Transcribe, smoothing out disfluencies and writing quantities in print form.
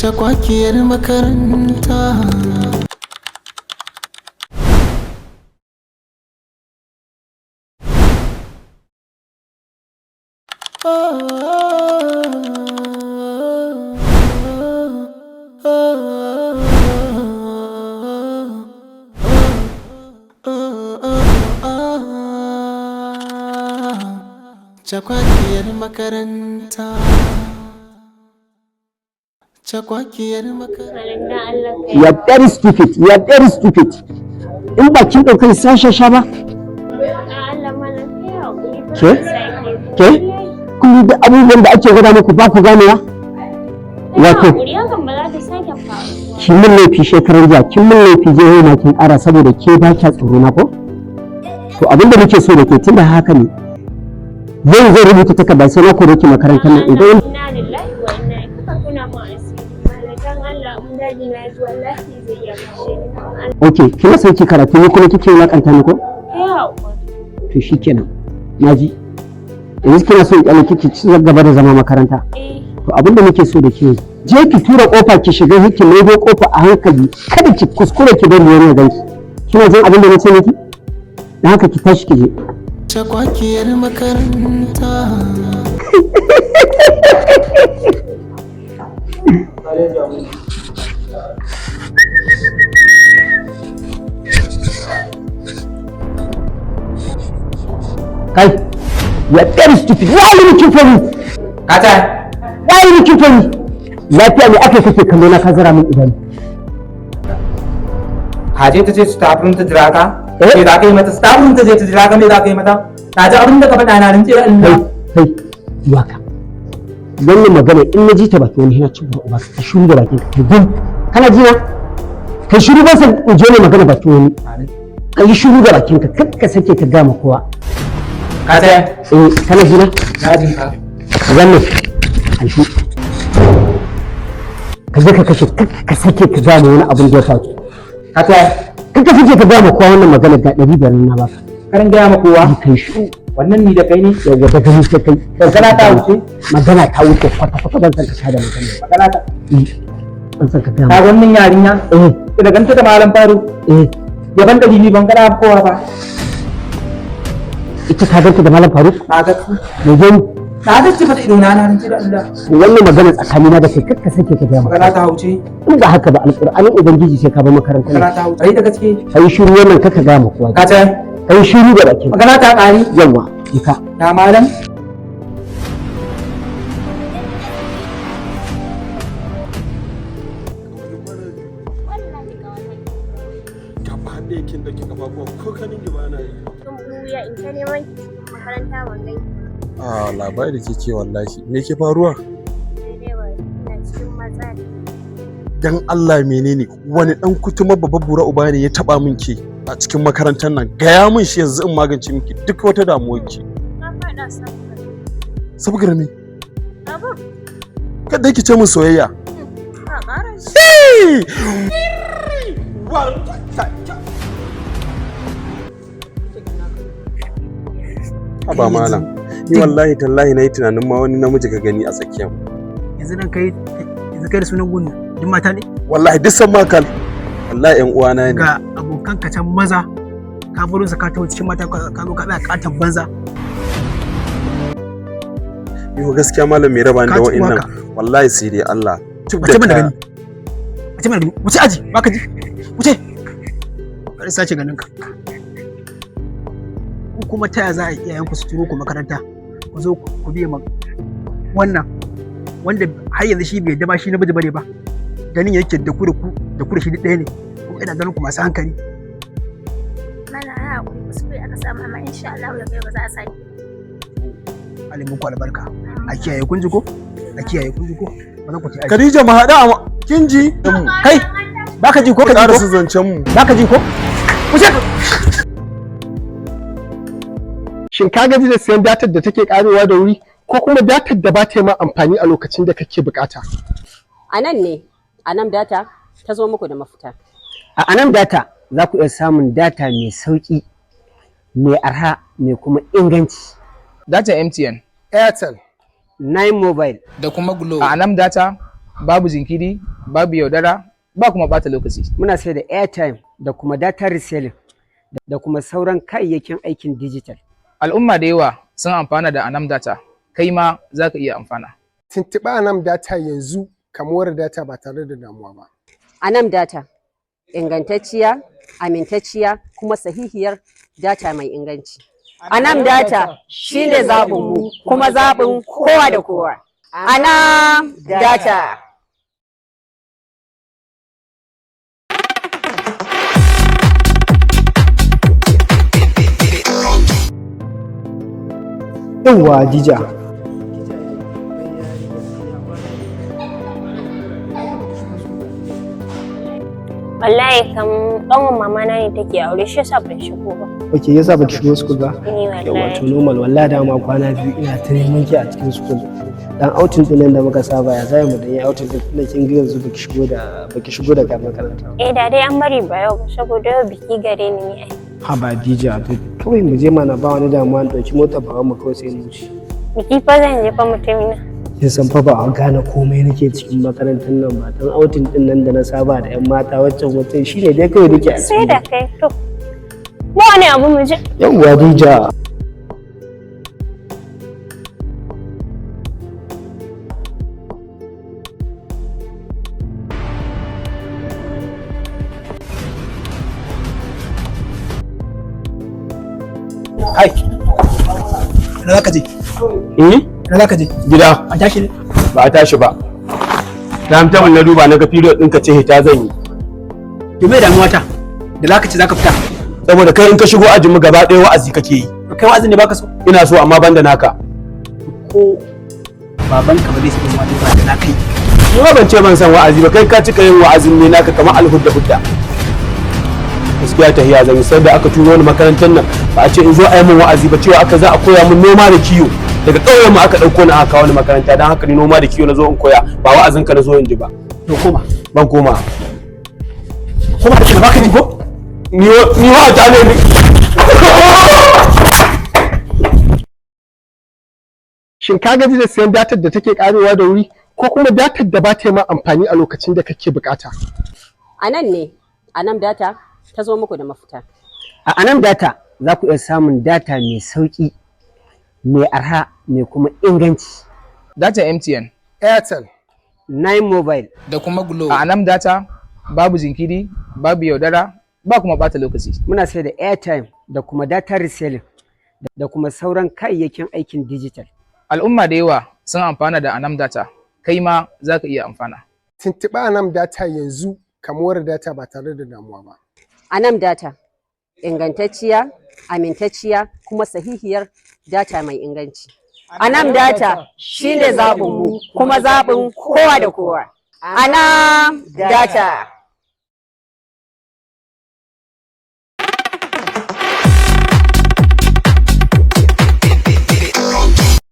Cakwakiyar makaranta. Cakwakiyar makaranta. Cakwakiyar makaranta. You are very stupid. You are very stupid. In ba kin ɗauka sasha ba. Ke? Ke? Kullum da abubuwan da ake gwada muku ba ku ganewa? Wato, kin min laifi shekaran jiya, kin min laifi jiya na kin ƙara saboda ke ba kya tsoro na ko? To, abin da nake so da ke, tunda haka ne, yau zan rubuta takarda sai na kore ki makarantar nan idan Inna lillahi wa inna ilaihi, ka tuna mun asiri. Dan Allah, mun daji na ji, wallahi zai iya kashe ni, dan Allah. Okay, kina son ki karatu ni kuma kike wulakanta ni ko? Kai haƙuri. To shikenan, naji. Yanzu kina so in kyale kike ci gaba da zama makaranta? Eh. To, abinda muke so da ke, je ki tura kofa, ki shiga, ki maido kofa a hankali, kada ki kuskure ki bari wani ya ganki. Kina jin abin da nace miki? Dan haka ki tashi ki je. Cakwakiyar makaranta. Kai, you are very stupid. Why are you looking for me? Kata. Why are you looking for me? Lafiya ne aka kake kallo na ka zara min idanu? Haje ta ce staff room ta jira ka. Eh? Me za ka yi mata? Staff room ta je ta jira ka, me za ka yi mata? Na ji abin da ka faɗa, na rantse da Kai, Allah. kai, waka wannan magana in na ji ta baki wani yana cin uba. Ka shiru da bakin ka, kai gum. Kana ji na? Kai shiru, ba san in je ne magana bakin wani. Ka yi shiru da bakin ka, kar ka sake ka gama kowa. Kata. Eh, kana ji na? Na ji ka. Wannan an shi ka je ka kashe, kar ka sake ka gama wani abin da ya faru. Kata. Kar ka sake ka gama kowa wannan magana. Ga 500 na baka. Karin gaya ma kowa. Kai shiru. Wannan ni da kai ne. Yawwa, daga ni sai kai. Magana ta wuce. Magana ta wuce kwata kwata, ban san ka tada magana. Magana ta. Ban san ka gama. Ka wannan yarinya. Eh. Da ganta da malam Faru. Eh. Yaban da bibi ban gana kowa ba. Ita ka ganta da malam Faruk? Na ga. Me gani? Na ga ci fata ido na, na rantse da Allah. Wannan magana tsakanina da kai, kar ka sake ka gama. Magana ta wuce. In ba haka ba, alƙur'anin ubangiji sai ka bar makarantar Magana nan. ta wuce. Ai da gaske. Kai shiru, wannan kar ka gama kowa. Kata. Kai shiru da bakin. Magana ta ƙari. Yawa, ka. Ya malam. Gaba ɗaya kin ɗauki ƙafafuwa ko kanin ki ba na yi. Kin buya in ta neman ki cikin makaranta, ban ganki. A labari kike wallahi, me ke faruwa? Sai dai ba ina cikin matsala. Dan Allah, menene? Wani dan kutuma babba bura uba ne ya taba min ke a cikin makarantar nan? Gaya min shi yanzu in magance miki duk wata damuwar ki. Na faɗa sabgar. Sabgar me? Abu. Kada ki ce min soyayya. Ka ƙara shi. Haba malam, ni wallahi tallahi nayi tunanin ma wani namiji ka gani a tsakiyar mu. Yanzu nan kai, yanzu kai da sunan gun duk mata ne? Wallahi duk san makal, wallahi yan uwana ne. Ga abokan ka can maza, ka baro su ka taho cikin mata, ka zo ka tsaya katon banza. Ni ko gaskiya malam, mai raba ni da Ka ci wa'annan waka. Wallahi sai dai Allah tub Wace da mana kaya. gani, wace mana gani, wuce aji baka ji, wuce, kar sace ganin ka. Ku kuma taya za a yi iyayen ku su turo ku makaranta, ku zo ku biye ma wannan wanda har yanzu shi bai dama shi namiji bane ba, ganin yake da ku da ku da ku da shi duk ɗaya ne, kuma ina ganin ku masu hankali. Mana ai haƙuri, kuskure aka samu, amma insha Allah da kai ba za a sake. Alimin ku albarka, a kiyaye, kun ji ko? A kiyaye, kun ji ko? Ba za ku ci aji. Khadija, mu haɗu a kin ji? Kai, baka ji ko? Ka Ka ji ko? ƙarasa zancen mu. Baka ji ko? Wuce. Shin ka gaji da siyan datar da take karewa da wuri, ko kuma datar da ba ta yi ma amfani a lokacin da kake bukata? A nan ne, Anam Data ta zo muku da mafita. A Anam Data za ku iya samun data mai sauƙi, mai arha, mai kuma inganci. Data MTN, Airtel, Nine Mobile da kuma Glo. A Anam Data babu jinkiri, Babu yaudara, ba kuma ɓata lokaci. Muna sai da airtime da kuma data reselling da kuma sauran kayayyakin aikin digital. Al'umma da yawa sun amfana da Anam Data, kai ma za ka iya amfana. Tuntuɓi Anam Data yanzu ka more data ba tare da damuwa ba. Anam Data, ingantacciya, amintacciya, kuma sahihiyar data mai inganci. Anam Data shine zaɓinmu kuma zaɓin kowa da kowa. Anam Data. Yawwa Dija. Wallahi kam ƙanwar mama na ne take aure, shi yasa ban shigo ba. Ok, yasa baki shigo school ba? Ni Yawwa, wallahi. to normal. Wallahi dama kwana 2 ina ta neman ki a cikin school. Dan outing din nan da muka saba, ya zai mu dan yi outing din, tunda kin ga yanzu baki shigo da kayan makaranta ba. Eh, da dai an bari ba yau ba, saboda yau biki gare ni ne ai. Haba Dija, to kawai mu je mana, ba wani damuwa, in ɗauki motar baban mu kawai sai mu wuce. Biki fa zan je fa, mutumina. Kin san fa ba a gane komai nake cikin makarantar nan ba, dan outing din nan da na saba da yan mata waccan waccan shine dai kawai nake a Sai cikin. da kai to. Ba wani abu, mu je. Yawwa Dija. Kai. Ina za ka je? Eh? Ina za ka je? Gida. An tashi ne? Ba a tashi ba. Timetable na duba na ga period ɗinka ce hita zan yi. To me damuwa ta? Da za ka ce za ka fita. Saboda kai in ka shigo ajin mu gaba ɗaya wa'azi kake yi. Kai wa'azin ne baka so? Ina so, amma banda naka. Ko babanka ba zai saki wani ba da na kai. Ni ma ban ce ban san wa'azi ba, kai ka cika yin wa'azin ne naka kamar alhudda hudda. Gaskiya tahiya zan yi, sai da aka turo ni makarantar nan ba a ce in zo a yi min wa'azi ba, cewa aka za a koya min noma da kiwo. Daga ƙauyen mu aka ɗauko ni aka kawo ni makaranta, don haka ni noma da kiwo na zo in koya, ba wa'azin ka na zo in ji ba. To koma. Ban koma. Koma da baka ji ko? Ni wa ta ne ni. Shin ka gaji da siyan datar da take karewa da wuri ko kuma datar da ba ta yi ma amfani a lokacin da kake bukata? A nan ne, Anam Data ta zo muku da mafita. A Anam Data za ku iya samun data mai sauƙi, mai arha, mai kuma inganci. Data MTN, Airtel, Nine Mobile, da kuma Glo. A Anam Data babu jinkiri, babu yaudara, ba kuma ɓata lokaci. Muna sai da airtime da kuma data reselling da kuma sauran kayayyakin aikin digital. Al'umma da yawa sun amfana da Anam Data, kai ma za ka iya amfana. Tuntuɓi Anam Data yanzu ka more data ba tare da damuwa ba. Anam Data, ingantacciya, amintacciya, kuma sahihiyar data mai inganci. Anam Data shine zaɓinmu kuma zaɓin kowa da kowa. Anam Data.